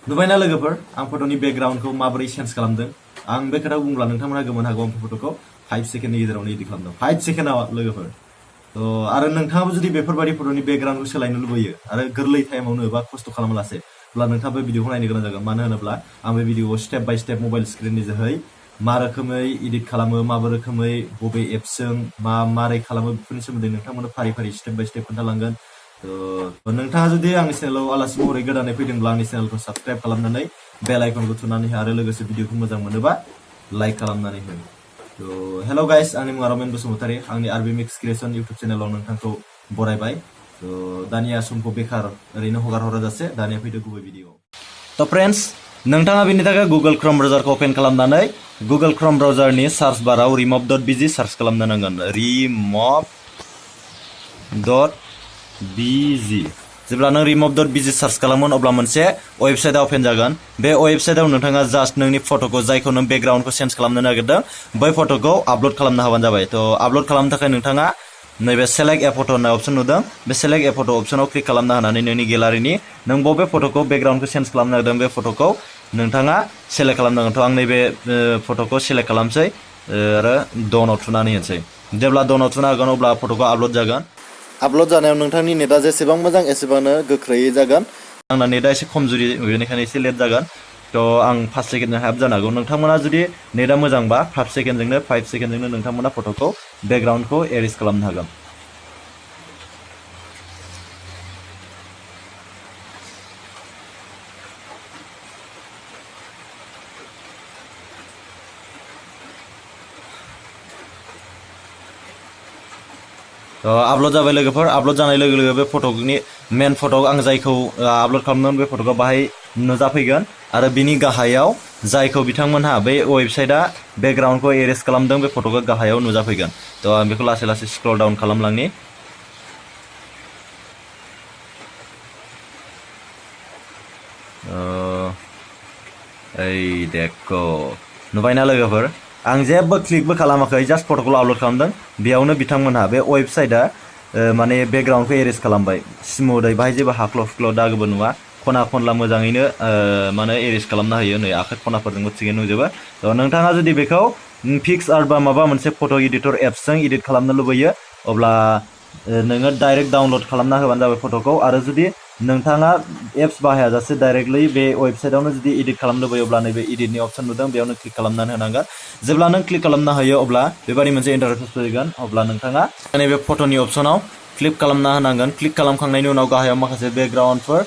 नुबायना लोगोफोर आं फट'नि बेकग्राउन्डखौ माबोरै चेन्ज खालामदों आं बे खोथा बुंब्ला नोंथांमोनहा गोमोन हागौ आं फट'खौ 5 सेकेन्डनि गेजेरावनो एडिट खालामदों 5 सेकेन्डआव लोगोफोर तो आरो नोंथाङाबो जुदि बेफोरबायदि फट'नि बेकग्राउन्डखौ सोलायनो लुबैयो आरो गोरलै टाइमावनो बा खस्थ' खालामालासे अब्ला नोंथाङा बे भिडिअखौ नायनो गोनां जागोन मानो होनोब्ला आं बे भिडिअखौ स्टेप बाय स्टेप मबाइल स्क्रिननि जोहै मा रोखोमै एडिट खालामो माबे रोखोमै बबे एप्सजों मारै खालामो बेफोरनि सोमोन्दै नोंथांमोननो फारि फारि स्टेप बाय स्टेप खोन्थालांगोन तो नोंथाङा जुदि आंनि चेनेलाव आलासि महरै गोदानै फैदोंब्ला आंनि चेनेलखौ साबस्क्राइब खालामनानै बेल आइकनखौ थुनानै हो आरो लोगोसे भिडिअखौ मोजां मोनोबा लाइक खालामनानै हो तो हेलो गाइस आंनि मुङा रामेन बसुमतारी आंनि rbmixcreation इउट्युब चेनेलाव नोंथांखौ बरायबाय तो दानिया समखौ बेकार ओरैनो हगार हरा जासे दानिया फैदो गुबै भिडिअ तो फ्रेंड्स नोंथाङा बेनि थाखाय गुगल क्रोम ब्राउजारखौ ओपन खालामनानै गुगल क्रोम ब्राउजारनि सार्च बाराव remove.bg सार्च खालामनो नांगोन remove.bg जेब्ला नों remove.bg सार्च खालामगोन अब्ला मोनसे वेबसाइटआ ओपन जागोन बे वेबसाइटआव नोंथाङा जास्ट नोंनि फट'खौ जायखौ नों बेकग्राउन्डखौ चेन्ज खालामनो नागिरदों बै फट'खौ आपल'ड खालामनो हाबानो जाबाय तो आपल'ड खालामनो थाखाय नोंथाङा नैबे सेलेक्ट ए फट' होननाय अपसन नुदों बे सेलेक्ट ए फट' अपसनाव क्लिक खालामना होनानै नोंनि गेलारिनि नों बबे फट'खौ बेकग्राउन्डखौ चेन्ज खालामनो नागिरदों बे फट'खौ नोंथाङा सेलेक्ट खालामनांगोन तो आं नैबे फट'खौ सेलेक्ट खालामसै आरो डनआव थुनानै होनोसै जेब्ला डनआव थुना होगोन अब्ला फट'खौ आपल'ड जागोन आपल'ड जानायाव नोंथांनि नेटआ जेसेबां मोजां एसेबांनो गोख्रैयै जागोन आंना नेटआ एसे खमजुरि बेनिखायनो एसे लेट जागोन तो आं 5 सेकेन्डजों हाब जानो हागौ नोंथांमोना जुदि नेटआ मोजांबा 5 सेकेन्डजोंनो नोंथांमोना फट'खौ बेकग्राउन्डखौ एरेन्ज खालामनो हागोन तो आपल'ड जाबाय लोगोफोर आपल'ड जानाय लोगो लोगो बे फट'नि मेन फट' आं जायखौ आपल'ड खालामदों बे फट'खौ बाहाय नुजाफैगोन आरो बिनि गाहायाव जायखौ बिथांमोनहा बे वेबसाइटआ बेकग्राउन्डखौ एरेन्ज खालामदों बे फट'खौ गाहायाव नुजाफैगोन तो आं बेखौ लासै लासै स्क्रल डाउन खालामलांनि देखो नुबायना लोगोफोर आं जेबो क्लिकबो खालामाखै जास्ट फट'खौ आपल'ड खालामदों बेयावनो बिथांमोनहा बे वेबसाइटआ माने बेकग्राउन्डखौ एरेन्ज खालामबाय स्मुथै बाहाय जेबो हाख्ल' हुख्ल' दागोबो नुवा खना खनला मोजाङैनो माने एरेन्ज खालामना होयो नै आखाइ खनाफोरजोंबो थिगैनो नुजोबो तो नोंथाङा जुदि बेखौ पिक्स आर्ट बा माबा मोनसे फट' एडिटर एप्सजों एडिट खालामनो लुबैयो अब्ला नोङो डाइरेक्ट डाउनल'ड खालामना होबानो जाबाय फट'खौ आरो जुदि नोंथाङा एप्स बाहायाजासे डाइरेक्टलि बे वेबसाइटआवनो जुदि एडिट खालामनो लुबैयो अब्ला नैबे एडिटनि अपसन नुदों बेयावनो क्लिक खालामनानै होनांगोन जेब्ला नों क्लिक खालामना होयो अब्ला बेबादि मोनसे इन्टारफेस फैगोन अब्ला नोंथाङा नैबे फट'नि अपसनाव क्लिक खालामना होनांगोन क्लिक खालामखांनायनि उनाव गाहायाव माखासे बेकग्राउन्डफोर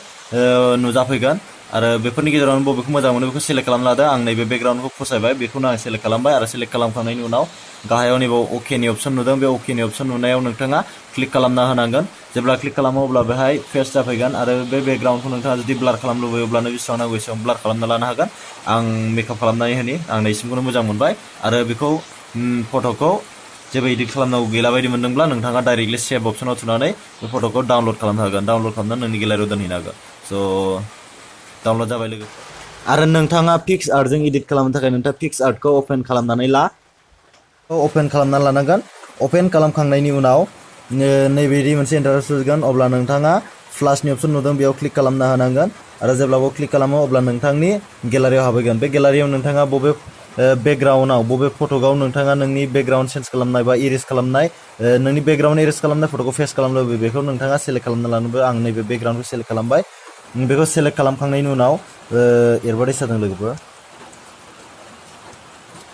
नुजाफैगोन आरो बेफोरनि गेजेरावनो बबेखौ मोजां मोनो बेखौ सेलेक्ट खालामना लादो आं नैबे बेकग्राउन्डखौ फसायबाय बेखौनो आं सेलेक्ट खालामबाय आरो सेलेक्ट खालामखांनायनि उनाव गाहायाव नैबे अकेनि अपसन नुदों बे अकेनि अपसन नुनायाव नोंथाङा क्लिक खालामना होनांगोन जेब्ला क्लिक खालामो अब्ला बेहाय फेस जाफैगोन आरो बे बेकग्राउन्डखौ नोंथाङा जुदि ब्लार खालामनो लुबैयोब्लानो बेसेबां नांगौ एसेबां ब्लार खालामना लानो हागोन आं मेकआप खालामनानै होनि आं नैसिमखौनो मोजां मोनबाय आरो बेखौ फट'खौ जेबो एडिट खालामनांगौ गैला बायदि मोनदोंब्ला नोंथाङा डाइरेक्टलि सेभ अपसनाव थुनानै बे फट'खौ डाउनल'ड खालामनो हागोन डाउनल'ड खालामनानै नोंनि गेलारियाव दोनहैनो हागोन स' डाउनल'ड जाबाय लोगो आरो नोंथाङा पिक्स आर्टजों एडिट खालामनो थाखाय नोंथाङा पिक्स आर्टखौ ओपन खालामनानै ओपन खालामना लानांगोन ओपन खालामखांनायनि उनाव नैबेदि मोनसे इन्टारफेस फैगोन अब्ला नोंथाङा प्लासनि अपसन नुदों बेयाव क्लिक खालामना होनांगोन आरो जेब्ला बेयाव क्लिक खालामो अब्ला नोंथांनि गेलारियाव हाबहैगोन बे गेलारियाव नोंथाङा बबे बेकग्राउन्डआव बबे फट'आव नोंथाङा नोंनि बेकग्राउन्ड चेन्ज खालामनाय बा इरेज खालामनाय नोंनि बेकग्राउन्ड इरेज खालामनाय फट'खौ फेस खालामनो लुबैयो बेखौ नोंथाङा सेलेक्ट खालामना लानोबो आं नैबे बेकग्राउन्डखौ सेलेक्ट खालामबाय बेखौ सेलेक्ट खालामखांनायनि उनाव एरबादै जादों लोगोफोर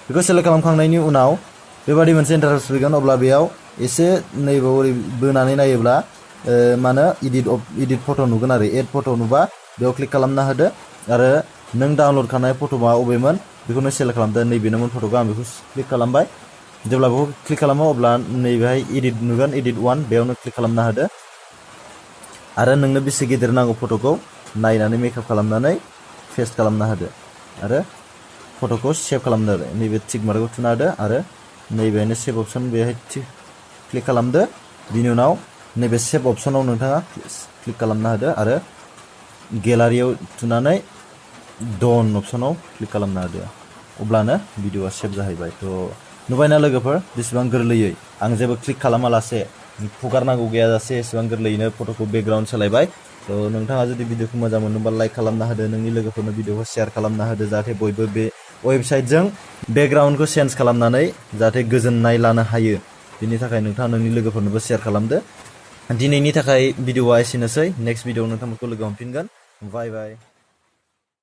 बेखौ सेलेक्ट खालामखांनायनि उनाव बेबादि मोनसे इन्टारफेस फैगोन अब्ला बेयाव एसे नैबे ओरै बोनानै नायोब्ला माने एडिट फट' नुगोन आरो एड फट' नुबा बेयाव क्लिक खालामना होदो आरो नों डाउनल'ड खालामनाय फट'आ अबेमोन बेखौनो सेलेक्ट खालामदो नैबेनोमोन फट'खौ आं बेखौ क्लिक खालामबाय जेब्ला बेखौ क्लिक खालामो अब्ला नैबेहाय एडिट नुगोन एडिट 1 बेयावनो क्लिक खालामना होदो आरो नोंनो बेसे गेदेर नांगौ फट'खौ नायनानै मेकआप खालामनानै पेस्ट खालामना होदो आरो फट'खौ सेभ खालामदो आरो नैबे टिक मार्कखौ थुना होदो आरो नैबेहायनो सेभ अपसन बेहाय क्लिक खालामदो बिनि उनाव नैबे सेभ अपसनाव नोंथाङा क्लिक खालामना होदो आरो गेलारियाव थुनानै डन अपसनाव क्लिक खालामना होदो अब्लानो भिडिअआ सेभ जाहैबाय तो नुबायना लोगोफोर बेसेबां गोरलैयै आं जेबो क्लिक खालामालासे हुगारनांगौ गैयाजासे एसेबां गोरलैयैनो फट'खौ बेकग्राउन्ड सोलायबाय स' नोंथाङा जुदि भिडिअखौ मोजां मोनोबा लाइक खालामना होदो, नोंनि लोगोफोरनो भिडिअखौ शेयार खालामना होदो, जाहाथे बयबो बे वेबसाइटजों बेकग्राउन्डखौ चेन्ज खालामनानै जाहाथे गोजोननाय लानो हायो। बिनि थाखाय नोंथाङा नोंनि लोगोफोरनोबो शेयार खालामदो। दिनैनि थाखाय भिडिअआ एसेनोसै। नेक्स्ट भिडिअआव नोंथांमोनखौ लोगो हमफिनगोन। बाय बाय।